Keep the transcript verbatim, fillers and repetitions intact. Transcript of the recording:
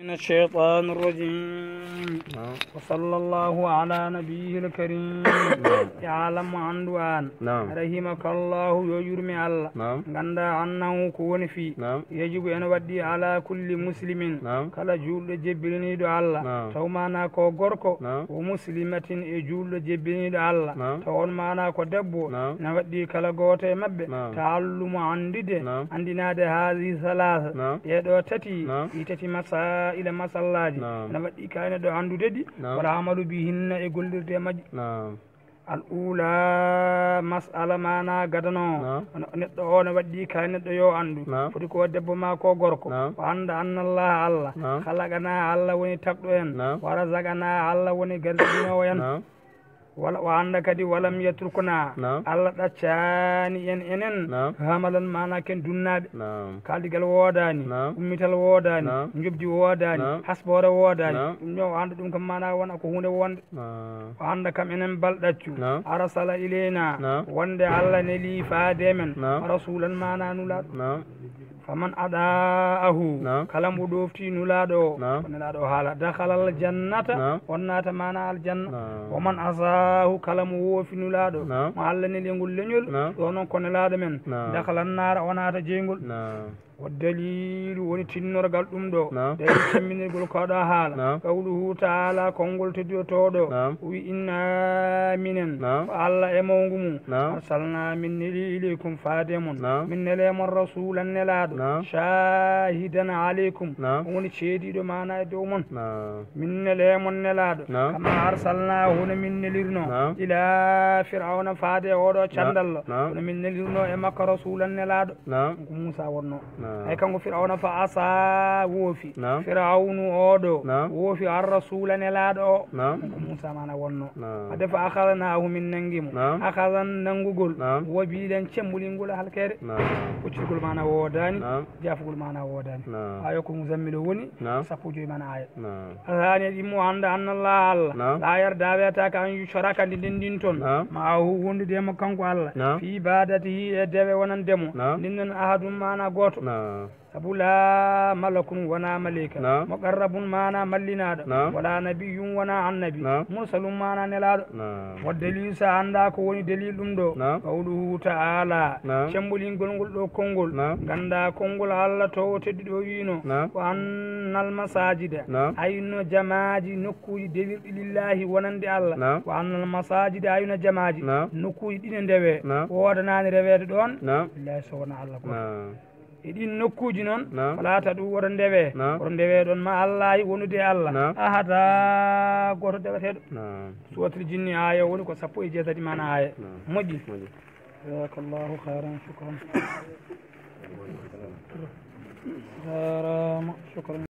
من الشيطان الرجيم. نعم. وصلى الله على نبيه الكريم. نعم. اعلم, anndu aan. نعم. رحمك الله, yo yurme Allah. نعم. Nganndaa, annahu, ko woni fii. نعم. Yajibu, ene waɗɗii, ala kulli muslimin, نعم. Kala juulɗo jebbiniiɗo Allah. نعم. Taw maanaa ko gorko. نعم. Wo muslimatin, e juulɗo jebbiniiɗo Allah. نعم. Taw on maanaa ko debbo. نعم. Ene waɗɗii kala gooto e maɓɓe. نعم. Taallumu, anndude. نعم. Anndinaade, haadihi salaasa. نعم. Ɗee ɗoo tati. نعم. Ɗii tati masaa'ila, masallaaji. نعم. Ene waɗɗii kala neɗɗo anndude ɗi. نعم. Wal amalu bihinna, e gollirde e majji. نعم. Al uulaa, mas'ala maanaa gadano o. نعم. Hono neɗɗo o ne waɗɗii kala neɗɗo yo anndu. نعم. Foti ko debbo maa ko gorko. نعم. O annda anna Allaha, Allah. نعم. Khalaqanaa, Allah woni tagɗo en. نعم. Wa razaqanaa, Allah woni gardiɗinoowo en. نعم. Wala, o annda kadi, walam yatruknaa. نعم. Allah ɗaccaani en enen. نعم. Hamalan, maanaa ko en dunnaaɓe. نعم. Kaaldigal woodaani. نعم. Ummital woodaani. نعم. Njoɓdi woodaani. نعم. Hasboore woodaani. نعم. Ɗum ɗoo o annda ɗum kam maanaa wona ko huunde wonde. نعم. O annda kam enen bal ɗaccu. نعم. Arsala ilaynaa. نعم. Wonde Allah nelii faade e men. نعم. Rasuulan, maanaa nulaaɗo. نعم. Faman ada'ahu, نعم. Kala mbo ɗooftii nulaaɗo o, نعم. Ko nelaaɗo o haala, dakhalal jannata, نعم. On naata maanaa aljanna. نعم. Wa man asaahu, kala mo woofi nulaaɗo, نعم. Mo Allah neli e ngol leñol, نعم. Ɗo noon ko nelaaɗo men, نعم. Dakhalan naara, o naata jeyngol. نعم. Wa daliilu, woni tinnorgal ɗum ɗoo, نعم. Dalil timminirgol ko ɗo haala. نعم. Qawluhu ta'ala, konngol teddotooɗo, نعم. O wi, inna, minen, نعم. Ko Allah e mawngu mum, نعم. Arsalna, min neli, ilaykum, faade e mon. نعم. Min nele mon rasuulan, nelaaɗo. نعم. Shaahidan alaykum. نعم. O woni ceediiɗo maanaa e dow mon. نعم. Min nele mon nelaaɗo. نعم. Kama arsalna, hono min nelirno. نعم. Ila Fir'awna, faade e oɗo, نعم. Canndallo. نعم. Hono min nelirno e makko rasuulan, nelaaɗo. نعم. Ko Muusaa wonno. نعم. Hay kanko Fir'awna fa asa, woofi. نعم. Fir'awnu oɗo, نعم. Woofi ar rasuula, nelaaɗo o. نعم. Ko Muusaa maanaa wonno. نعم. Wadde fa akhadnaahu, min nanngi mo. نعم. Akhazan, nanngugol. نعم. Wabiilan, cembolingol e halkeede. نعم. Ɓoccitgol maanaa woodaani. نعم. Jaafugol maanaa woodaani. نعم. Aaya ko Muzammil o woni. نعم. Sappo joyi maanaa aaya. نعم. Athani, ɗimmo annda, anna Allah, Allah. نعم. La yarda, wetaaka, an yushraka, nde ndenndinton. نعم. Ma'ahu, wondude e mo kanko Allah. نعم. Fi ibadatihi, e dewe wonande mo. نعم. Ndenndon ahadun, maanaa gooto. نعم. Sabu la malakun, wonaa maleyka. نعم. Muqarrabun, maanaa mallinaaɗo. نعم. Wala nabiyyun, wonaa annabi. نعم. Mursalun, maanaa nelaaɗo. نعم. Wa daliilu, so a anndaa ko woni daliil ɗum ɗoo. نعم. Qawluhu ta'ala. نعم. Cembolingol ngol ɗoo konngol. نعم. Nganndaa konngol Allah toowo tedduɗo o wiino. نعم. Wa annal masaajida. نعم. Ayno jamaaji, nokkuuji dewirɗi, lillaahi, wonande Allah. نعم. Wa annal masaajida, ayno jamaaji. نعم. Nokkuuji ɗi ne ndewee. نعم. Woodanaani reweede ɗoon. نعم. Lillaahi, so wonaa Allah gooto. نعم. E ɗiin nokkuuji noon, نعم. Falaa tad'uu, oɗo ndewee. نعم. Oɗo ndewee ɗoon ma Allaahi, wonude e Allah. نعم. Ahada, gooto deweteeɗo. نعم. Suuratul Jinni, aaya woni ko sappo e jeetati maanaa aaya. نعم. Moƴƴi. Moƴƴi. Jazakallahu khairan, shukran. Jaaraama, shukran.